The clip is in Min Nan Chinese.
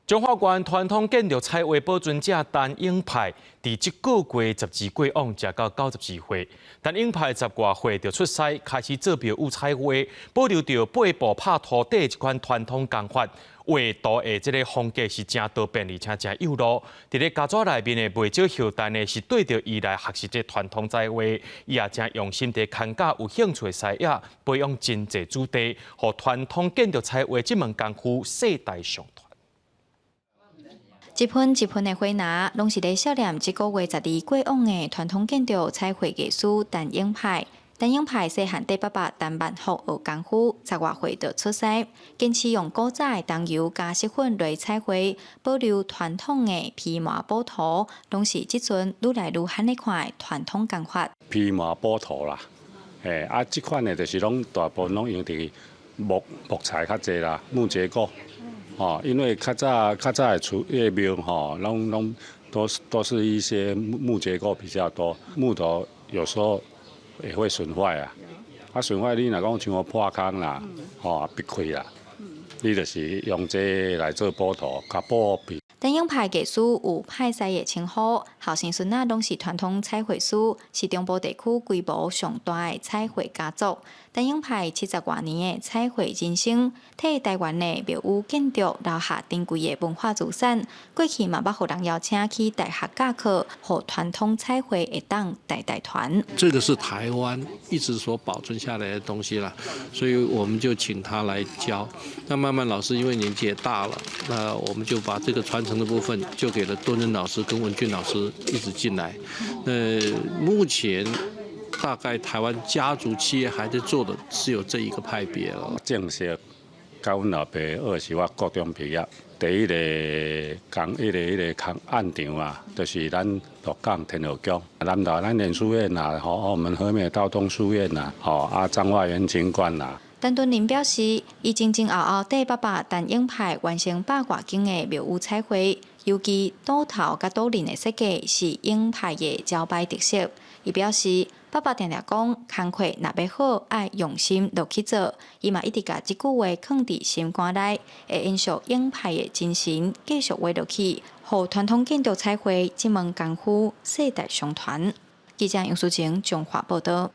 彰化縣傳統建築彩畫保存者陳永派，佇這個月12過往，食到94歲。陳永派十外歲就出師，開始做廟宇彩畫，保留著背布拍塗底這款傳統工法。畫圖的這个風格是誠多變，而且誠有路。佇咧家族內面的袂少後代呢，是對著伊來學習這傳統彩畫，伊也誠用心佇牽教有興趣的師仔，培養真濟子弟，予傳統建築彩畫這門功夫世代相傳。一盆一盆的花籃，攏是咧數念這個月12過往的傳統建築彩繪藝師陳永派。陳永派細漢綴爸爸陳萬福學功夫，十外歲就出師，堅持用古早的桐油加色粉來彩繪，保留傳統的披麻補塗，攏是這陣愈來愈罕咧看的傳統工法。披麻補塗啦，嘿，啊，這款的就是攏大部分攏用佇木材較濟啦，木結構。哦，因為較早較早的厝的廟吼，攏攏都是一些木結構比較多，木頭有時候也會損壞啊。啊，損壞你若講像破空啦，吼，裂開啦，你就是用這個來做補塗，較保庇。陳永派藝師有派師的稱呼，後生孫仔攏是傳統彩繪師，是中部地區規模上大的彩繪家族。陳永派七十外年的彩繪人生，替台灣的廟宇建築留下珍貴的文化資產。過去嘛捌予人邀請去大學教課，予傳統彩繪會當代代傳。這個是台灣一直所保存下來的東西啦，所以我們就請他來教。那慢慢老師因為年紀也大了，那我們就把這個傳承的部分就給了敦仁老師跟文俊老師一直進來。那目前大概台灣家族企業還在做的只有這一個派別了。正式佮阮老爸學是我高中畢業，第一個工，彼个彼个工案場啊，就是咱鹿港天后宮，南投咱蓮書院啦，吼，我們和美道東書院啦，吼，啊，彰化元清觀啦。陳敦仁表示，伊前前後後綴爸爸陳永派完成百外間的廟宇彩繪，尤其島頭佮島輪的設計是永派的招牌特色。伊表示，爸爸定定講，工課若欲好，愛用心落去做。伊嘛一直共這句話囥佇心肝內，會延續永派的精神，繼續畫落去，予傳統建築彩繪這門功夫世代相傳。記者楊淑晴彰化報導。